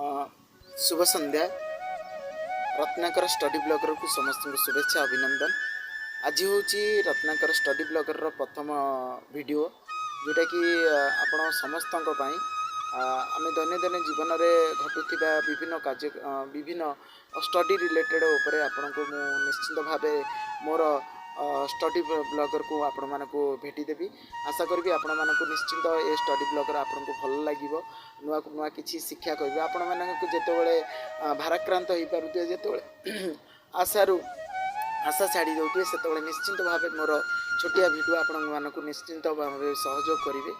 ଶୁଭ ସନ୍ଧ୍ୟା। ରତ୍ନାକର ଷ୍ଟଡି ବ୍ଲଗରକୁ ସମସ୍ତଙ୍କୁ ଶୁଭେଚ୍ଛା, ଅଭିନନ୍ଦନ। ଆଜି ହେଉଛି ରତ୍ନାକର ଷ୍ଟଡି ବ୍ଲଗରର ପ୍ରଥମ ଭିଡ଼ିଓ, ଯେଉଁଟାକି ଆପଣ ସମସ୍ତଙ୍କ ପାଇଁ ଆମେ ଦୈନନ୍ଦିନ ଜୀବନରେ ଘଟୁଥିବା ବିଭିନ୍ନ କାର୍ଯ୍ୟ, ବିଭିନ୍ନ ଷ୍ଟଡି ରିଲେଟେଡ଼ ଉପରେ ଆପଣଙ୍କୁ ମୁଁ ନିଶ୍ଚିନ୍ତ ଭାବେ ମୋର ଷ୍ଟଡି ବ୍ଲଗରକୁ ଆପଣମାନଙ୍କୁ ଭେଟିଦେବି। ଆଶା କରିବି ଆପଣମାନଙ୍କୁ ନିଶ୍ଚିନ୍ତ ଏ ଷ୍ଟଡି ବ୍ଲଗର ଆପଣଙ୍କୁ ଭଲ ଲାଗିବ। ନୂଆ ନୂଆ କିଛି ଶିକ୍ଷା କରିବେ। ଆପଣମାନଙ୍କୁ ଯେତେବେଳେ ଭାରାକ୍ରାନ୍ତ ହୋଇପାରୁଥିବେ, ଯେତେବେଳେ ଆଶାରୁ ଆଶା ଛାଡ଼ି ଦେଉଥିବେ, ସେତେବେଳେ ନିଶ୍ଚିନ୍ତ ଭାବେ ମୋର ଛୋଟିଆ ଭିଡ଼ିଓ ଆପଣମାନଙ୍କୁ ନିଶ୍ଚିନ୍ତ ଭାବେ ସହଯୋଗ କରିବେ।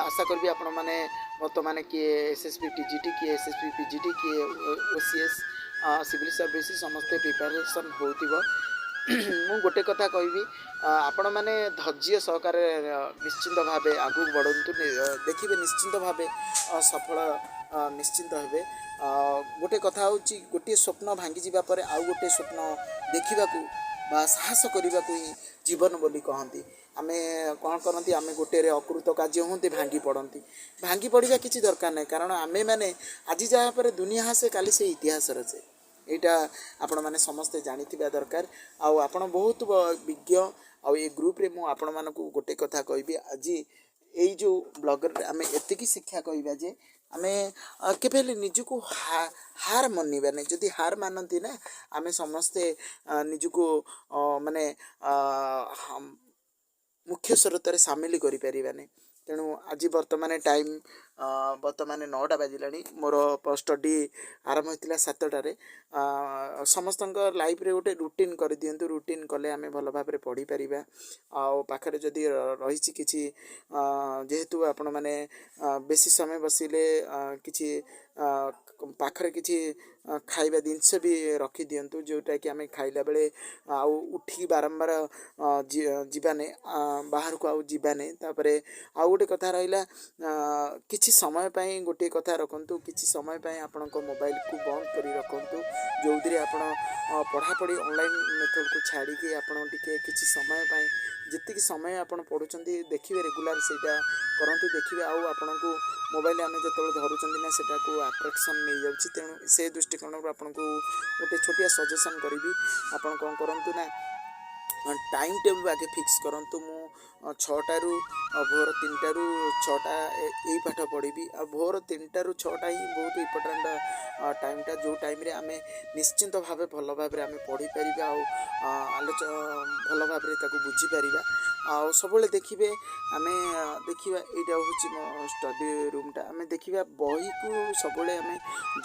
ଆଶା କରିବି ଆପଣମାନେ ବର୍ତ୍ତମାନ କିଏ ଏସ୍ଏସ୍ବି ଟିଜିଟି, କିଏ ଏସ୍ଏସ୍ବି ପିଜିଟି, କିଏ ଓସିଏସ୍, ସିଭିଲ୍ ସର୍ଭିସ୍, ସମସ୍ତେ ପ୍ରିପାରେସନ୍ ହେଉଥିବ। ମୁଁ ଗୋଟେ କଥା କହିବି, ଆପଣମାନେ ଧୈର୍ଯ୍ୟ ସହକାରେ ନିଶ୍ଚିନ୍ତ ଭାବେ ଆଗକୁ ବଢ଼ନ୍ତୁ। ଦେଖିବେ ନିଶ୍ଚିନ୍ତ ଭାବେ ସଫଳ ନିଶ୍ଚିନ୍ତ ହେବେ। ଗୋଟେ କଥା ହେଉଛି, ଗୋଟିଏ ସ୍ୱପ୍ନ ଭାଙ୍ଗିଯିବା ପରେ ଆଉ ଗୋଟିଏ ସ୍ୱପ୍ନ ଦେଖିବାକୁ ବା ସାହସ କରିବାକୁ ହିଁ ଜୀବନ ବୋଲି କହନ୍ତି। ଆମେ କ'ଣ କରନ୍ତି? ଆମେ ଗୋଟିଏରେ ଅକୃତ କାର୍ଯ୍ୟ ହୁଅନ୍ତି, ଭାଙ୍ଗି ପଡ଼ନ୍ତି। ଭାଙ୍ଗି ପଡ଼ିବା କିଛି ଦରକାର ନାହିଁ, କାରଣ ଆମେମାନେ ଆଜି ଯାହା ପରେ ଦୁନିଆ ହସେ, କାଲି ସେ ଇତିହାସ ରଚେ। ଏଇଟା ଆପଣମାନେ ସମସ୍ତେ ଜାଣିଥିବା ଦରକାର। ଆଉ ଆପଣ ବହୁତ ବିଜ୍ଞ। ଆଉ ଏ ଗ୍ରୁପରେ ମୁଁ ଆପଣମାନଙ୍କୁ ଗୋଟେ କଥା କହିବି, ଆଜି ଏଇ ଯେଉଁ ବ୍ଲଗରରେ ଆମେ ଏତିକି ଶିକ୍ଷା କହିବା ଯେ ଆମେ କେବେ ହେଲେ ନିଜକୁ ହାର ମାନିବା ନାହିଁ। ଯଦି ହାର ମାନନ୍ତି ନା, ଆମେ ସମସ୍ତେ ନିଜକୁ ମାନେ ମୁଖ୍ୟ ସ୍ରୋତରେ ସାମିଲ କରିପାରିବାନି। ତେଣୁ ଆଜି ବର୍ତ୍ତମାନ ଟାଇମ୍ ବର୍ତ୍ତମାନ 9ଟା ବାଜିଲାଣି। ମୋର ଷ୍ଟଡି ଆରମ୍ଭ ହୋଇଥିଲା 7ଟାରେ। ସମସ୍ତଙ୍କ ଲାଇଫ୍ରେ ଗୋଟେ ରୁଟିନ୍ କରିଦିଅନ୍ତୁ। ରୁଟିନ୍ କଲେ ଆମେ ଭଲ ଭାବରେ ପଢ଼ିପାରିବା। ଆଉ ପାଖରେ ଯଦି ରହିଛି କିଛି, ଯେହେତୁ ଆପଣମାନେ ବେଶୀ ସମୟ ବସିଲେ କିଛି ପାଖରେ କିଛି ଖାଇବା ଜିନିଷ ବି ରଖିଦିଅନ୍ତୁ, ଯେଉଁଟାକି ଆମେ ଖାଇଲା ବେଳେ ଆଉ ଉଠିକି ବାରମ୍ବାର ଯିବାନି, ବାହାରକୁ ଆଉ ଯିବାନି। ତାପରେ ଆଉ ଗୋଟେ କଥା ରହିଲା, କିଛି ସମୟ ପାଇଁ ଗୋଟିଏ କଥା ରଖନ୍ତୁ, କିଛି ସମୟ ପାଇଁ ଆପଣଙ୍କ ମୋବାଇଲକୁ ବନ୍ଦ କରି ରଖନ୍ତୁ, ଯେଉଁଥିରେ ଆପଣ ପଢ଼ାପଢ଼ି ଅନଲାଇନ୍ ମେଥଡ଼କୁ ଛାଡ଼ିକି ଆପଣ ଟିକେ କିଛି ସମୟ ପାଇଁ, ଯେତିକି ସମୟ ଆପଣ ପଢ଼ୁଛନ୍ତି, ଦେଖିବେ ରେଗୁଲାର ସେଇଟା କରନ୍ତୁ। ଦେଖିବେ ଆଉ ଆପଣଙ୍କୁ ମୋବାଇଲ ଆମେ ଯେତେବେଳେ ଧରୁଛନ୍ତି ନା, ସେଟାକୁ ଆଟ୍ରାକ୍ସନ୍ ନେଇଯାଉଛି। ତେଣୁ ସେ ଦୃଷ୍ଟିକୋଣରୁ ଆପଣଙ୍କୁ ଗୋଟେ ଛୋଟିଆ ସଜେସନ୍ କରିବି। ଆପଣ କ'ଣ କରନ୍ତୁ ନା, ଟାଇମ୍ ଟେବୁଲ୍ ଆଗେ ଫିକ୍ସ କରନ୍ତୁ। ମୁଁ 6ଟାରୁ, ଭୋର 3ଟାରୁ 6ଟା ଏଇ ପାଠ ପଢ଼ିବି। ଆଉ ଭୋର 3ଟାରୁ 6ଟା ହିଁ ବହୁତ ଇମ୍ପୋର୍ଟାଣ୍ଟ ଟାଇମ୍ଟା, ଯେଉଁ ଟାଇମ୍ରେ ଆମେ ନିଶ୍ଚିନ୍ତ ଭାବେ ଭଲ ଭାବରେ ଆମେ ପଢ଼ିପାରିବା ଆଉ ଭଲ ଭାବରେ ତାକୁ ବୁଝିପାରିବା। ଆଉ ସବୁବେଳେ ଦେଖିବେ, ଆମେ ଦେଖିବା, ଏଇଟା ହେଉଛି ମୋ ଷ୍ଟଡି ରୁମ୍ଟା। ଆମେ ଦେଖିବା, ବହିକୁ ସବୁବେଳେ ଆମେ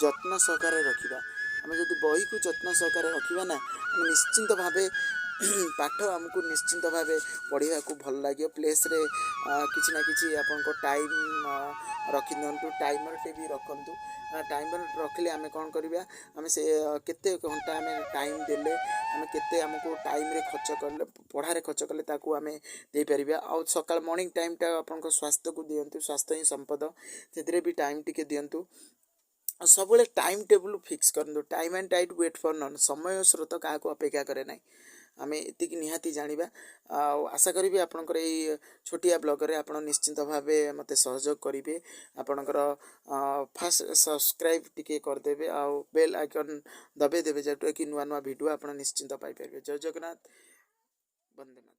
ଯତ୍ନ ସହକାରେ ରଖିବା। ଆମେ ଯଦି ବହିକୁ ଯତ୍ନ ସହକାରେ ରଖିବା ନା, ଆମେ ନିଶ୍ଚିନ୍ତ ଭାବେ ପାଠ ଆମକୁ ନିଶ୍ଚିନ୍ତ ଭାବେ ପଢ଼ିବାକୁ ଭଲ ଲାଗିବ। ପ୍ଲେସ୍ରେ କିଛି ନା କିଛି ଆପଣଙ୍କ ଟାଇମ୍ ରଖିଦିଅନ୍ତୁ, ଟାଇମର୍ଟେ ବି ରଖନ୍ତୁ। ଟାଇମର୍ ରଖିଲେ ଆମେ କ'ଣ କରିବା? ଆମେ ସେ କେତେ ଘଣ୍ଟା ଆମେ ଟାଇମ୍ ଦେଲେ, ଆମେ କେତେ ଆମକୁ ଟାଇମ୍ରେ ଖର୍ଚ୍ଚ କଲେ, ପଢ଼ାରେ ଖର୍ଚ୍ଚ କଲେ, ତାକୁ ଆମେ ଦେଇପାରିବା। ଆଉ ସକାଳ ମର୍ଣ୍ଣିଂ ଟାଇମ୍ଟା ଆପଣଙ୍କ ସ୍ୱାସ୍ଥ୍ୟକୁ ଦିଅନ୍ତୁ। ସ୍ୱାସ୍ଥ୍ୟ ହିଁ ସମ୍ପଦ। ସେଥିରେ ବି ଟାଇମ୍ ଟିକେ ଦିଅନ୍ତୁ। ଆଉ ସବୁବେଳେ ଟାଇମ୍ ଟେବୁଲ୍ ଫିକ୍ସ କରନ୍ତୁ। Time and tide wait for none. ସମୟ ସ୍ରୋତ କାହାକୁ ଅପେକ୍ଷା କରେ ନାହିଁ। ଆମେ ଏତିକି ନିହାତି ଜାଣିବା। ଆଉ ଆଶା କରିବି ଆପଣଙ୍କର ଏଇ ଛୋଟିଆ ବ୍ଲଗରେ ଆପଣ ନିଶ୍ଚିନ୍ତ ଭାବେ ମୋତେ ସହଯୋଗ କରିବେ। ଆପଣଙ୍କର ଫାଷ୍ଟ ସବସ୍କ୍ରାଇବ୍ ଟିକେ କରିଦେବେ ଆଉ ବେଲ୍ ଆଇକନ୍ ଦବାଇ ଦେବେ, ଯେଉଁଟାକି ନୂଆ ନୂଆ ଭିଡ଼ିଓ ଆପଣ ନିଶ୍ଚିନ୍ତ ପାଇପାରିବେ। ଜୟ ଜଗନ୍ନାଥ, ବନ୍ଦେ ମାତରମ୍।